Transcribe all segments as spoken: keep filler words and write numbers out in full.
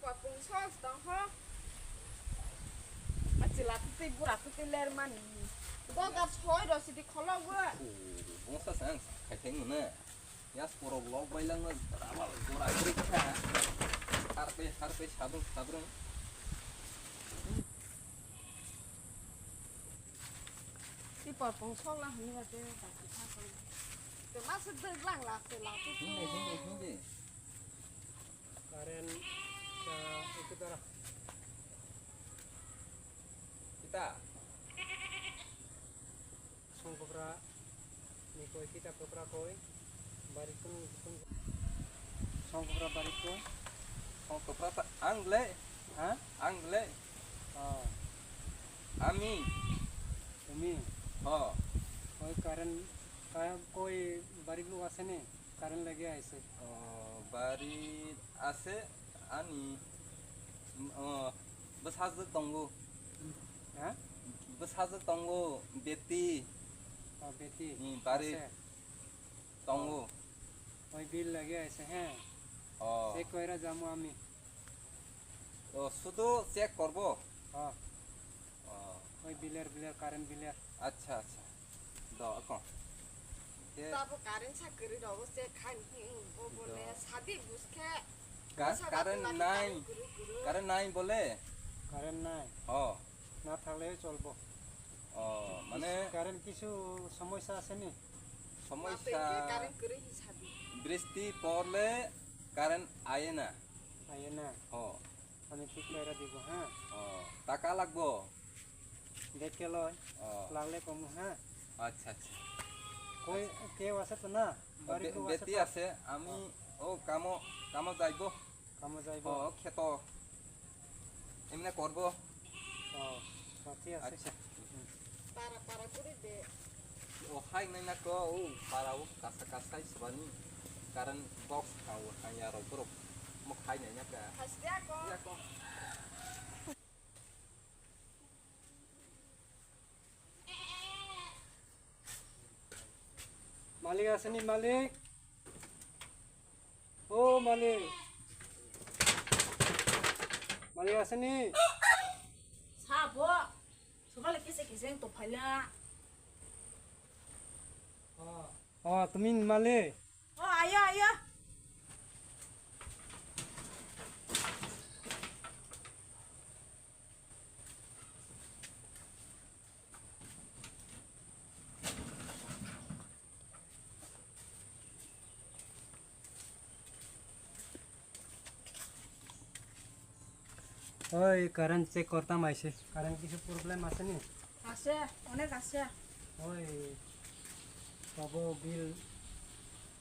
Pung sos tong ho. Achila tuti bura tuti ler mani. Go ga soi ro sidi kholo bura. Bongsa sang khai thai muna. Yas porok lok bai langma rabal gora gori kha. Harpe harpe sabrung sabrung. Ti por pung sok la hini ba te ta ki tha ko. Te ma se de lang la te la tu. Hindi hindi hindi. Current, ah, itu darah. Kita. Songkopra ni koi kita kopra koi. Bari kung kung. Songkopra bari koi. Songkopra ta ang le. Ha? Ang le. Oh. Ami. Umi. Oh. Koi current ka koi bari lu ase ne? Current lagi aise. Oh, bari ase ani. Oh, bwsajwk tongo. Ha? Bwsajwk tongo, beti. Oh, beti. Hmm, bari ase. Tongo. Oh. Oi bill lagi aise, he? Oh. Check koira jamu ami. Oh, sudu check korbo? Oh. Oh. Oi biler, biler, current biler. Acha, acha. Do, ako. Ke- Tabo current sa kwrwi rogo se khan hi, bo bole Do. Sadi buske. Ka-, Sadi current lagi nai. Current kwrwi kwrwi. Current nai bole? Current nai. Oh. Na thangle cholbo. Oh, mane Current kisu somosya ase ni? Somosya. Na tengke current kwrwi hi sadi. Bristi porle current aye na. Aye na. Oh. Ami thik khe era dibo, ha? Oh, taka lagbo? Dekhe loi. Oh. Lagle komu, ha? Acha, acha. Koi, acha. Keu ase to na? Oh, bari be-, keu ase beti to? Ase, ami, oh, kamo, kamo jaibo. Kamo jaibo? Oh, kheto. Emne korbo. Oh, bati ase. Acha. Hmm. Para, para guri de. O hai nai na ko, o para o kasa kasa hai sabani current box ha o hai ya rok borok mo khai nai na ka. Haste ako. Ya ko. Malik aseni malik. O malik. Malik aseni. Sabo. Sokale kise kise to phaila. Oh, tumi male? Oh, ayo, ayo. Oi, current check kortam aise. Current kisu problem ase ni? Ase, onek ase. Oi, babo bill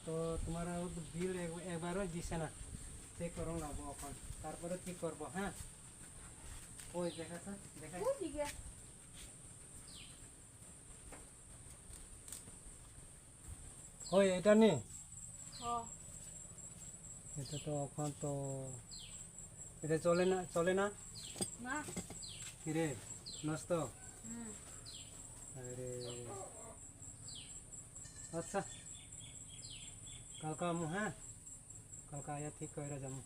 to tumhara bill ek-, ekbaro dise na. Check korong labo apan. Tarpore thik korbo, ha? Oi, dekha sa, dekha. Oi, thik hai. Hoi, eta ni? Oh. Eta to, okhon to, eta chole na, chole na? Na. Kire, nosto? Hmm. Are. Acha. Kalka amu, ha? Kalka ya thik koira jamu.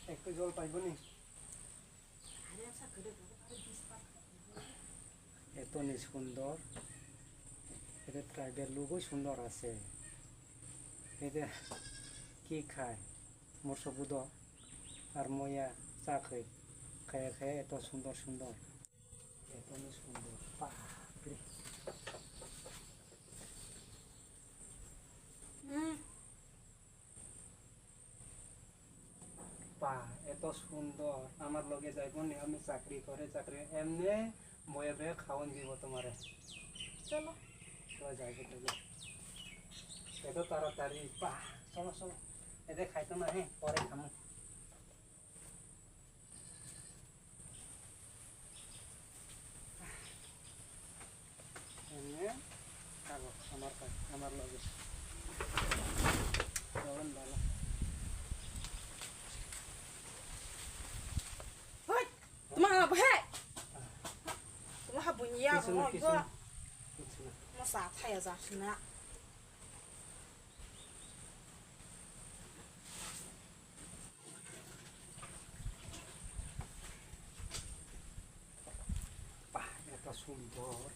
Ekko jol paibo ni. Eto ni sundor. Ede tribal logo sundor ase. Ede ki khai? Morso budo ar moya cha khai. Khaya khaya eto sundor sundor. Eto ni sundor. Bapre. Hmm. Pa, eto sundor. Amar loge jaibo ni, ami chakri kore, chakri. Emne boye boye khawan dibo tomare. Cholo. Cholo, jaibo tole. Eto taratari. Pa, cholo, cholo. Ede khaito na, he, pore khamu. Emne, kago, amar kai, amar loge. Kawan bala. Hoi, tuma apa he? Ya, Kisuna, rogo, kisuna. Kisuna. Masa thaya jasuna. Bah, eta sundor.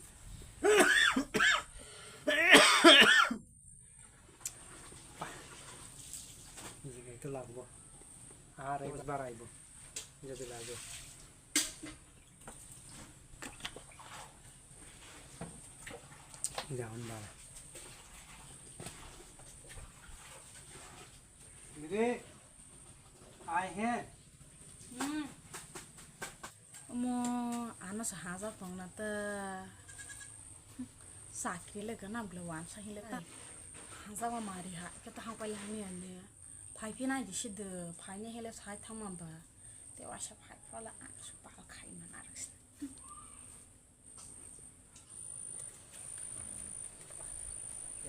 Bah. Jigaitu lagbo. Ar ek bar aibo. Jodi lagbo. Jaun bala. Didi, ai he. Hmm. Omo, ano sa haja tongna ta. Sakri le gana bla wan sa hile ta. Haja wa mari ha, ke ta hang pai hani ani. Phai phi nai di si de, phai ni hele sai thang ma ba. Te wa sa phai pha la an su pa khai man arak.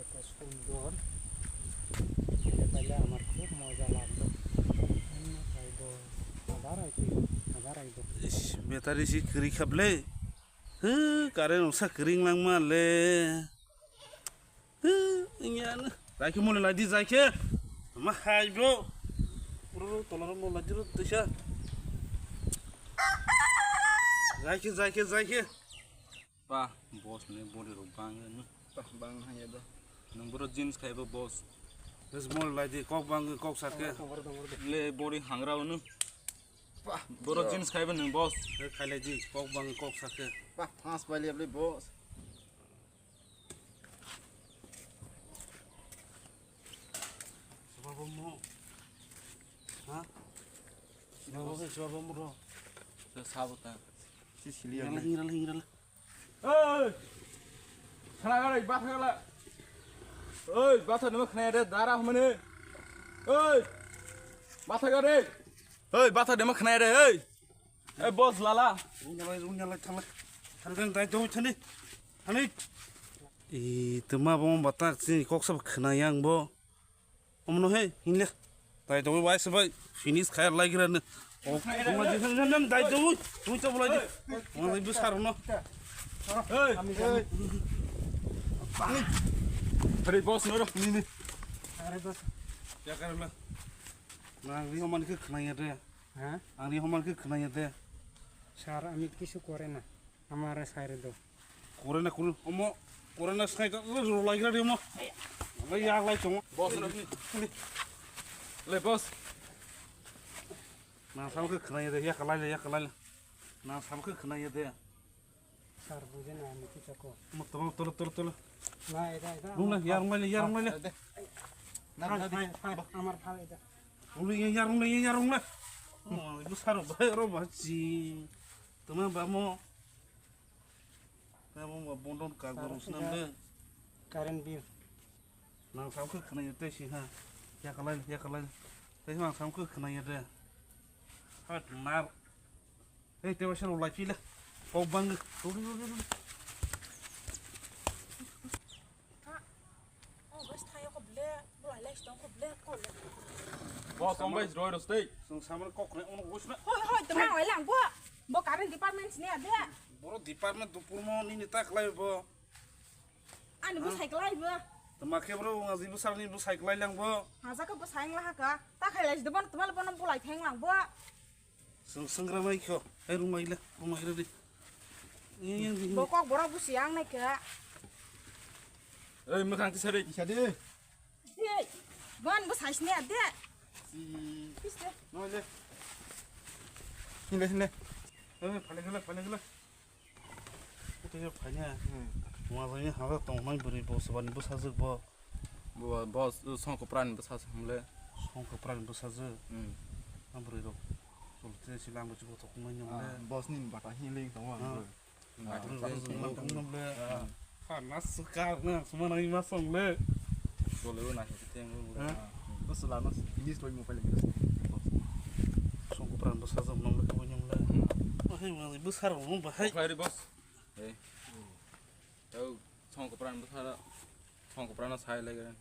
এত সুন্দর। ছেলে পেলে আমার খুব মজা লাগলো। অন্য খাইব। আবার আইতে, আবার আইব। Ish, battery si kwrwi kha ble. Hw, current wngsa kwrwi wnglang ma le. Hw, wngya no. Jai khe mole lai di, jai khe. Ma hai bro. Bro, bro, tola ro mole lai di ro, tisa. Jai khe, jai khe, jai khe. Ba, boss ni body rok bang no. Ba, bang hanya do. Nung bro jeans khai bo boss. Bes mole lai di, kok bang, kok sa khe. Tongor, tongor, tongor. Le body hangra no. Ba, bro jeans khai bo nung boss. Khai lai di, kok bang, kok sa khe. Ba, pass pai le boss. Sababo mo. Ha? Sababo mo ro. Sabota. Si sili. Hingra la, hingra la, hingra la. Oi! Khana gare, batha gala. Oi, batha nima khana de, dara hamane. Oi! Batha gare. Oi, batha nima khana de, oi. Eh, boss lala. Rungyalai, rungyalai, thanglai. Thanglai, dai dong, thani. Thani. I, tuma bo batak si kok sab khna yang bo. Omno he, hinle. Dai dong, bai se bai. Finish khai lai gira ne. Oh, tuma di, dai dong, tui to bolai di. Mo bu sar no. Hey. Hey, boss, no, ni, ni. Are boss. Ya karna. Na, ri homan ke khna ya de. হ্যাঁ? Ang ri homan ke khna ya de. Sir, আমি কিছু করে না, আমারে ছাইরে দাও। Kore na kore, omo, kore na sai ta, lo, lo, lai gra de omo. Lai ya, lai chong. Boss, na, ni, ni. Le, boss. Na, sam ke khna ya de, ya kalai le, ya kalai le. Na, sam ke khna ya de. Sir, বুঝে না আমি কি চাকো। Mo, tolo, tolo, tolo, tolo. না, এটা, এটা Rung le, আমার ya rung le, ya rung le. ফাল। না, ফাল, না, ফাল, ফাল, আমার ফাল এটা। Rung le, ya, ya rung le, ya, ya rung le. Mo, bu saro, bai, ro, ba, chi. Tuma ba mo. Tuma ba, bondon ka, sir, guru, এটা snam le. Current bill. Nang sam ke khna ya te si ha. Ya kalai, ya kalai. Te nang sam ke khna ya de. Ha, nar. Hei, te waisa rok lai phi le. Kok bang. Rodi, rodi, rodi. Ha. Oh, bas thai ko ble. Bo lai lai stong ko ble ko le. Boss, on bai roi ro stay. Sung samar kok ne on gusna. Hoi, hoi, te ma wai lang bo. Bo current department ni ade. Boro department tu purmo ni ni tak lai bo. Ani bo cycle ai bo. Te ma khe bro, ngaji bo sal ni bo cycle ai lang bo. Haja ko bo cycle ha ka. Ta khai lai de bon, te mal bon bo lai theng lang bo. Sung, sung ra mai kho. Hai rung mai la, rung mai ra di. Yang, yang di. Bo kok borok bo siang nai kha. Ei, mwkhang ti sari. Isa de. Ei, bon bo sais ne de. Si. Piste. No le. Hinde, hinde. Eh, phale gela, phale gela. Ute yo phanya. Hmm. Wajani haga tongmai bwrwi bo swbani bwsajwk bo. Bo, boss, Songkopra ni bwsajwk hwnle. Songkopra ni bwsajwk? Hmm. A bwrwi rok. Chwlwte se lang bwsajwk thok manya hwnle. Ah, boss ni bata hinling tongma. Ah. Bwrwi. Bwrwi rok se lang tongma hwnle. Ah. Ha, na swkar na, suma nai ma songle. Chole na se teng. Ha? Bwswla no finish loi mobile ni. Songkopra ni bwsajwk hwnle kabo hwnle. Hmm. Bahai ma bwsarok no bahai. Khlai ri boss. Eh. Tau, Songkopra ni bwsajwk. Songkopra no sai lai gana.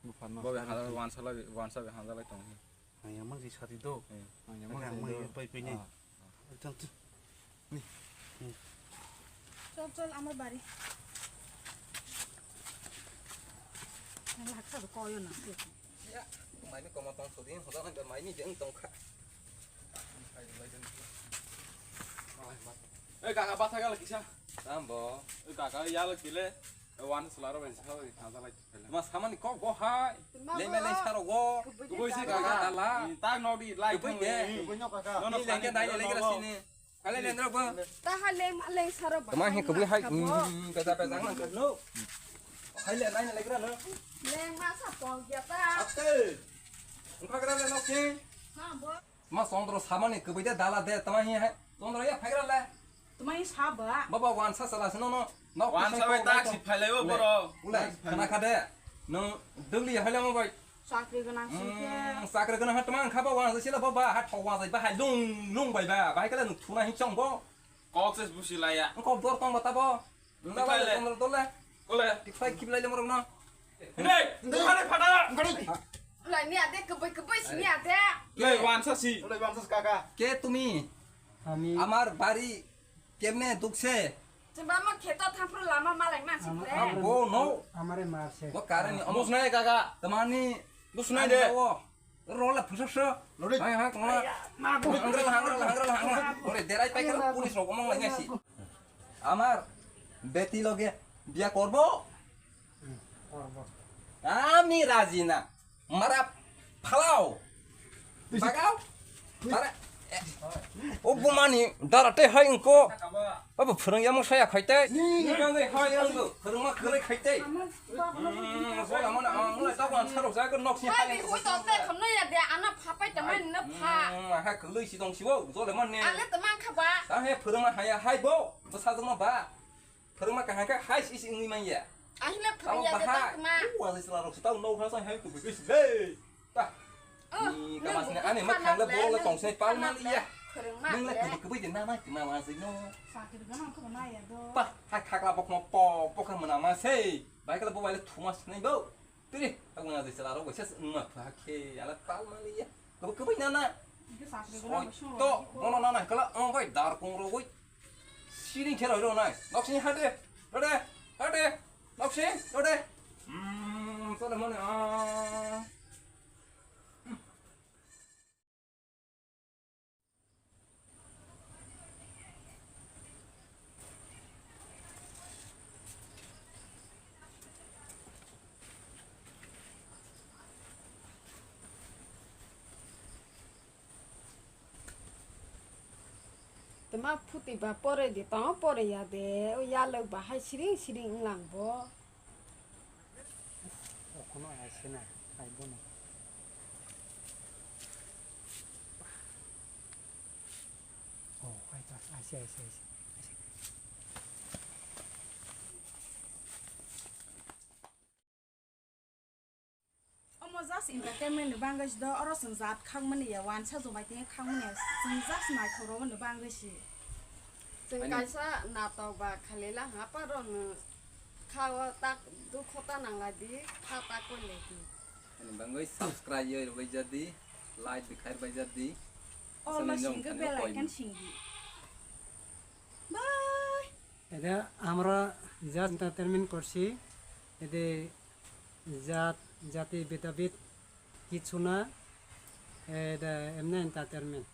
Bupharno. Bo be sai handa lai. Wansa lai, wansa be handa lai tong. Ang yang mang si sati do. Eh. Ang yang mang si do. Ang mang pai pai ni. Ah. Tang tu. Ni. Hmm. Chol, chol, amar bari. Laksa do koyo na. Ya, maini komo tong sodi, hoda na maini jeng tong kha. Ei, kaka, basa gala kisa. Tambo. Ei, kaka, yalo kile. Wan sula ro bai sa bai khaja lai. Ma samani kok bo hai. Le me le saro go. Kubui se kaka dala. Tak no di lai kubui de. Kubui no kaka. No no. Ni lenge dai le gra sini. Ale le ndro go. Ta ha le ma le saro ba. Tama hi kubui hai. Peta peta nang no. Hai le nai le gra no. Le ma sa pong ya ta. Ate. Ungkha gra le no ke. Ha bo. Ma Chondro samani kwbui de dala de, tama hi hai. Chondro ya phaigra le. Tama hi sa ba. Baba wansa sala sino no. Nok wansa bai tak si phailai o boro. Ulai, khana kha de. Nung dugli hai le mo bai. Chakri gwnang sing khe. Hmm, chakri gwnang ha tama kha ba wansa sila baba ha thok wansa ba hai lung lung bai ba. Bai kala nung thuna hi chong bo. Kok ses busi laya. Kok dor tong bata bo. Nda bai le Chondro dole. Kole. Tik phai kip lai le morong no. Hei, bukhane phada. Lai ni ade, kubui kubui si ni ade. Le wansa si. Ulai wansa kaka. কে তুমি? আমি আমার বাড়ি কেমনে ঢুকছে? Chimba mo kheto thampro lama malai ma si bre. Bo no. আমারে মারছে। Bo kare ni omo snai kaka. Tamani. Bo snai de. Rola phusuk so. Lori. Hai hai kongla. Hangra hangra hangra hangra. Ore derai pai kala police rok omong lai si. আমার বেটি লগে বিয়া করব? আমি রাজি না। মারা ফালাও। বাগাও। তারা ও বুমানি দাঁড়াতে হয় ইনকো। বাবু ফরং ইয়ামো সায়া খাইতে। নিগাঙ্গে হয় আঙ্গো। ফরং মা করে খাইতে। Sola mane ang lai ta wan saro ja ko nok si. Pai hai bi hui to te kham no ya de ana pha pai ta man na pha. Ha ko lui si dong si wo jole man ne. Ale ta man kha ba. Ta he phuru ma haya hai bo. Bo sa jong ba. Phuru ma ka ha ka hai si si ngui man ya. Ahile phuru ya de ta ma. Wa le sala rok si ta no ha sa hai ko bi si le. Ta. Ni ka mas ne ani ma khang le bo le tong se pal ma ya. Nung le ko ko bi de na ma ma si no. Sa ki ga na ko na ya do. Pa ha khak la bok mo po po ka ma na ma se. Bai ka le bo bai le thu ma si nai bo. Tiri, aku ngaji sela ro, wes wngma pha khe, ala tal mani ya. Kabo kabo ina na. Soi to, bono na na kala, ang bai dar kong ro goi. Siring khe roi ro nai. Nok sini hade, hade, hade. Nok sini, hade. Hmm, sala mani ah. Tama phuti ba pore di, tama pore ya de, o yalok ba hai siring siring wnglang bo. Okono aise na, ai bono. Oh, ai ta, aise, aise, aise, aise. Omo just entertainment ni bagwi se do, oro chwng jat khakmani ya, wansa jomai tini khakmani ya, chwng just naithok rogmani bagwi se. Chwng ani kaisa natok ba khali la ha, parong kha o tak dukho ta nang lai di, kha ta koi lai di. Ani bagwi subscribe rwbai ja di, like di khai rwbai ja di. All aswk no sing khe khe bell icon sing di. Bye. এটা আমরা just entertainment করছি, এতে জাত জাতি ভেদাভেদ কিছু না, এটা এমনি এন্টারটেইনমেন্ট।